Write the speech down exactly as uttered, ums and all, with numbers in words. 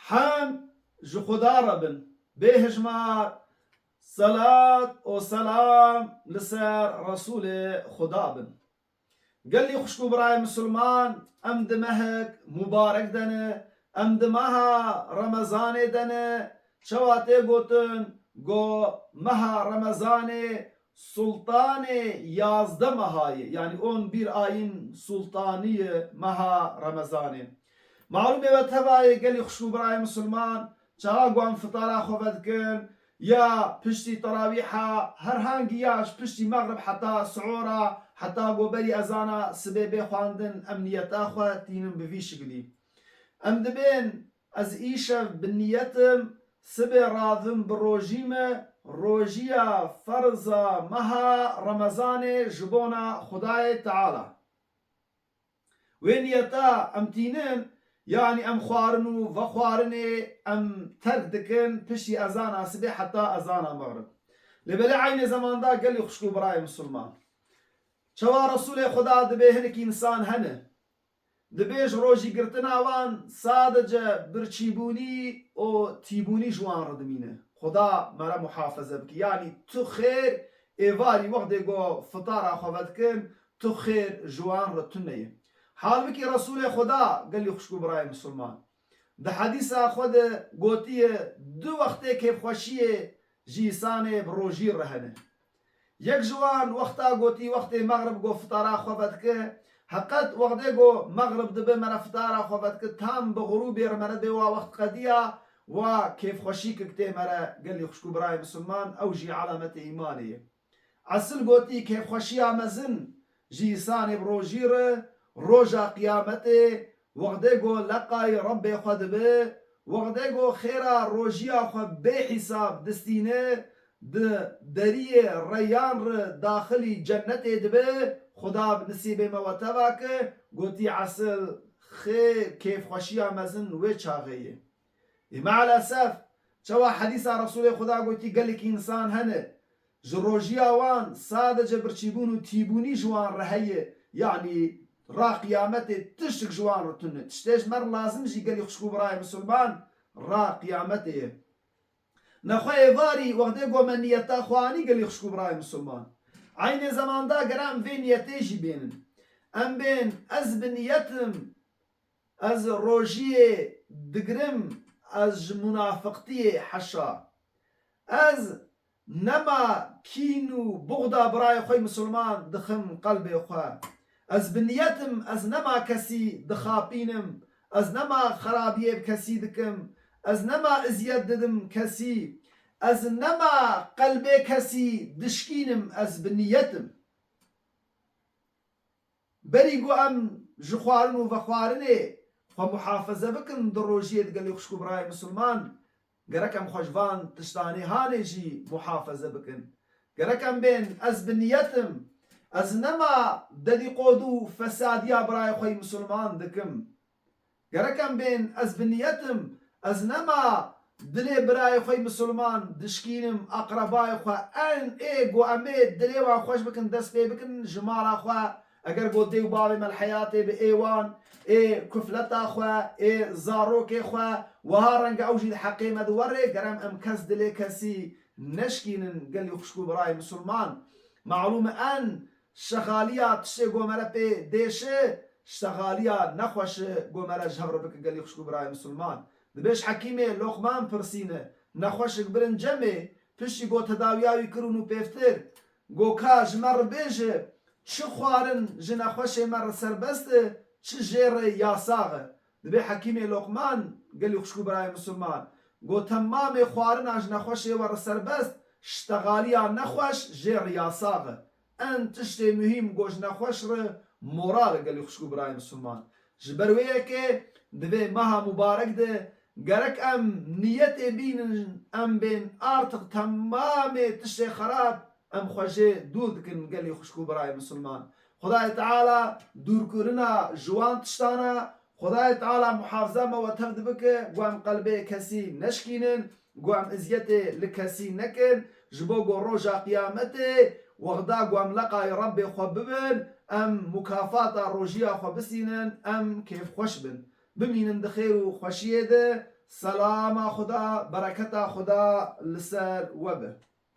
Hemd ji Xuda re bin, bêhijmar selat û selam li ser Resûlê Xuda bin. Gelî xwişk û birayê misilman, em di mehek mubarek de ne, em di meha Remezanê de ne, çawa tê gotin, go meha Remezanê sultanê yazdeh meha ye, yanî on bir ayın sultanı ye meha Remezanê. Malûm e we teva ye gelî xwişk û birayê misilman, çawa go em fitara xwe vedikin, ya piştî terawîha, herhangî ya ji piştî mexrib heta sihora, heta go berî ezana sibê bê xwendin, em niyeta xwe tînin bi vî şiklî. Em dibên ez îşev bi niyetim, sibê ravim bi rojî me, rojiya ferza meha Remezanê ji bona Xudayê Teala. Wê niyeta em tînin, yanî em xwarin û vexwarinê em terk dikin, piştî ezana sibê heta ezana mexrib. Lê belê eynê zemanda gelî xwişk û birayê misilman. Çawa Resûlê Xuda dibê hinek însan hene, dibê ji rojî girtina wan sadece birçîbûnî û tîbûnî ji wan re dimîne. Xuda me re muhafeze bike. Yanî tu xêr êvarî wextê go fitara xwe vedikin, tu xêr ji wan re tune ye. Halbikî Resûlê Xuda gelî xwişk û birayê misilman di hedîsa xwe de gotiye, du wextê kêfxweşiyê ji însanê bi rojî re hene. Yek ji wan wexta gotî, wextê mexrib go fitara xwe vedike, heqet wextê go mexrib dibe me re fitara xwe vedike, tam bi xurûbê re me re bê wa wext qediya, wa kêfxweşîkek tê me re gelî xwişk û birayê misilman, ew jî alametê îmanê ye. Esil gotî kêfxweşiya mezin ji însanê bi rojî re, roja qiyametê, wextê go leqayî Rebbê xwe dibe, wextê go xêra rojiya xwe bê hîsab distîne, di deriyê reyan re daxilî cennetê dibe, Xuda bi nisîbê me we teva ke, gotî esil xêr, kêfxweşiya mezin wê çaxê ye. Ê meelesef, çawa hedîsa Resûlê Xuda gotî gelek însan hene, ji rojiya wan sadece birçîbûn û tîbûnî ji wan re heye, yanî ra qiyametê tiştek ji wan re tune. Tiştê ji me re lazim jî gelî xwişk û birayê misilman, ra qiyametê ye. Nexwe êvarî wextê go me niyeta xwe anî gelî xwişk û birayê misilman. Eynê zemanda gere em vê niyetê jî bênin. Em bên ez bi niyetim, ez rojiyê digirim, ez ji munafiqtiyê heşa. Ez nema kîn û buxda birayê xwe misilman dixim qelbê xwe. Ez bi niyetim, ez nema kesî dixapînim, ez nema xerabiyê bi kesî dikim, ez nema eziyet didim kesî, ez nema qelbê kesî dişkînim, ez bi niyetim. Berî ku em ji xwarin û vexwarinê xwe muhafaze bikin di rojiyê de gelî xwişk û birayê misilman, gerek em xwe ji van tiştanê hanê jî muhafaze bikin. Gerek em bên, ez bi niyetim, ez nema dedîqodu û fesadiya birayê xwe yî misilman dikim. Gerek em bên, ez bi niyetim, ez nema dilê birayê xwe yî misilman dişkînim, aqrebayê xwe, en ê ku em ê dilê wan xweş bikin, dest pê bikin ji mala xwe, eger ku dê û bavê me li heyatê bi ê wan, ê kufleta xwe, ê zarokê xwe, wiha renge ew jî di heqê me de were, gerem em kes dilê kesî neşkînin gelî xwişk û birayê misilman. Malûm e en şexaliya tiştê ku me re pê dêşe, şexaliya nexweşe ku me re ji hev re bike gelî xwişk û birayê misilman. Dibêj Hekîmê Loqman pirsîne, nexweşik birin cemê, piştî ku tedawiya wî kirin û pêvtir, ku ka ji me re bêje, çi xwarin ji nexweşê me re serbest e, çi jê re yasax e. Dibê Hekîmê Loqman, gelî xwişk û birayê misilman, got, temamê xwarina ji nexweşê we re serbest, ştexaliya nexweş jê re yasax e. En tiştê muhîm got ji nexweş re moral e gelî xwişk û birayê misilman. Ji ber wê yekê di vê meha mubarek de gerek em niyetê bînin, em bên artık temamê tiştê xerab em xwe jê dûr dikin gelî xwişk û birayê misilman. Xwedayê Teala dûrkirina ji wan tiştana, Xwedayê Teala muhafiza me we tev dibike, ku em qelbê kesî neşkînin, ku em eziyetê li kesî nekin, ji bo ku roja qiyametê, wexda ku em leqayê Rebbê xwe bibin, em mukafata rojiya xwe bisînin, em kêfxweş bin. Bimînin di xêr û xweşiyê de, Selama Xuda, bereketa Xuda li ser we be.